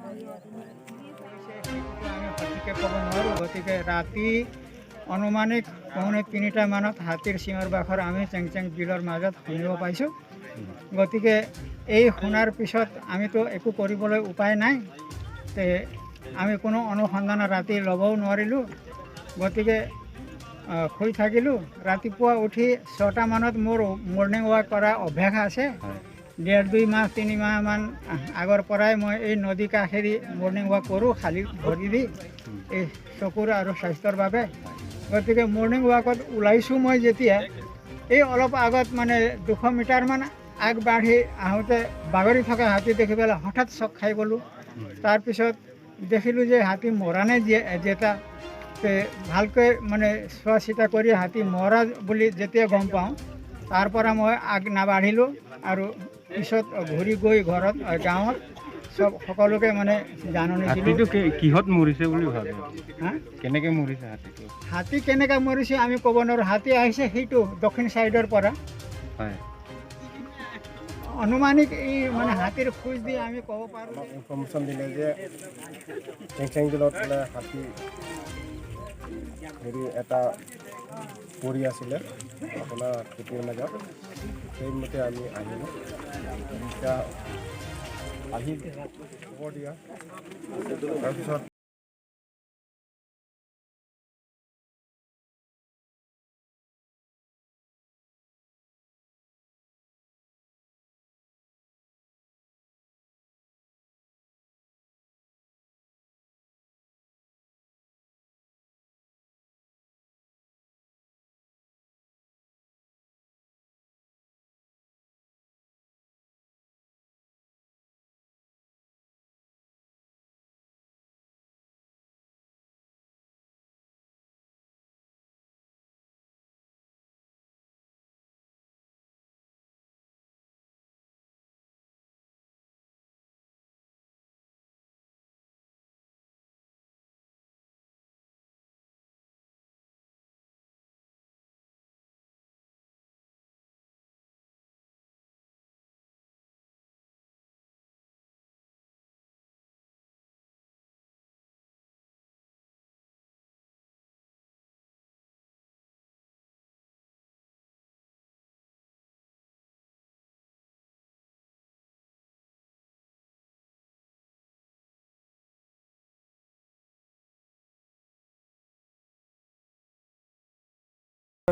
আমি সঠিককৈ ক'ব নোৱাৰোঁ। গতিকে ৰাতি অনুমানিক 2:45 মানত হাতীৰ চিঞৰ বাখৰ আমি চেংচেং বিলৰ মাজত শুনিব পাইছোঁ। গতিকে এই শুনাৰ পিছত আমিতো একো কৰিবলৈ উপায় নাই, তে আমি কোনো অনুসন্ধান ৰাতি ল'বও নোৱাৰিলোঁ। গতিকে শুই থাকিলোঁ। ৰাতিপুৱা উঠি 6টা মানত মোৰ মৰ্ণিং ৱাক কৰা অভ্যাস আছে। 1.5-2 মাহ 3 মাহমান আগৰ পৰাই মই এই নদী কাষেদি মৰ্ণিং ৱাক কৰোঁ, খালী ভৰি দি, এই চকুৰ আৰু স্বাস্থ্যৰ বাবে। গতিকে মৰ্ণিং ৱাকত ওলাইছোঁ মই যেতিয়া, এই অলপ আগত মানে 200 মিটাৰমান আগবাঢ়ি আহোঁতে বাগৰি থকা হাতী দেখি পেলাই হঠাৎ চক খাই গ'লোঁ। তাৰপিছত দেখিলোঁ যে হাতী মৰা নাই, যেটা ভালকৈ মানে চোৱা চিতা কৰি হাতী মৰা বুলি যেতিয়া গম পাওঁ, তাৰ পৰা মই আগ নাবাঢ়িলোঁ আৰু পিছত ঘূৰি গৈ ঘৰত গাঁৱত চব সকলোকে মানে জাননী দিলোঁ। কিহত মৰিছে বুলি ভাবে? হা, কেনেকৈ মৰিছে হাতীটো? হাতী কেনেকৈ মৰিছে আমি ক'ব নোৱাৰোঁ। হাতী আহিছে সেইটো দক্ষিণ ছাইডৰ পৰা। হয়, অনুমানিক এই মানে হাতীৰ খোজ দি আমি ক'ব পাৰোঁ। ইনফৰ্মেশ্যন দিলে যে চেংচেং বিলত বোলে হাতী হেৰি এটা পৰি আছিলে আপোনাৰ খেতিৰ মাজত। সেইমতে আমি আহিলোঁ। এতিয়া আহি খবৰ দিয়া তাৰপিছত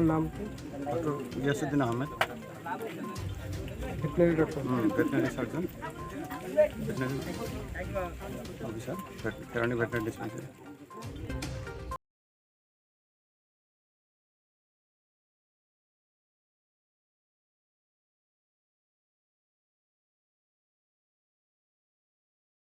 নাম কি? Doctor Giasuddin Ahmed, veterinary doctor, veterinary surgeon, veterinary officer, Kerani veterinary dispensary.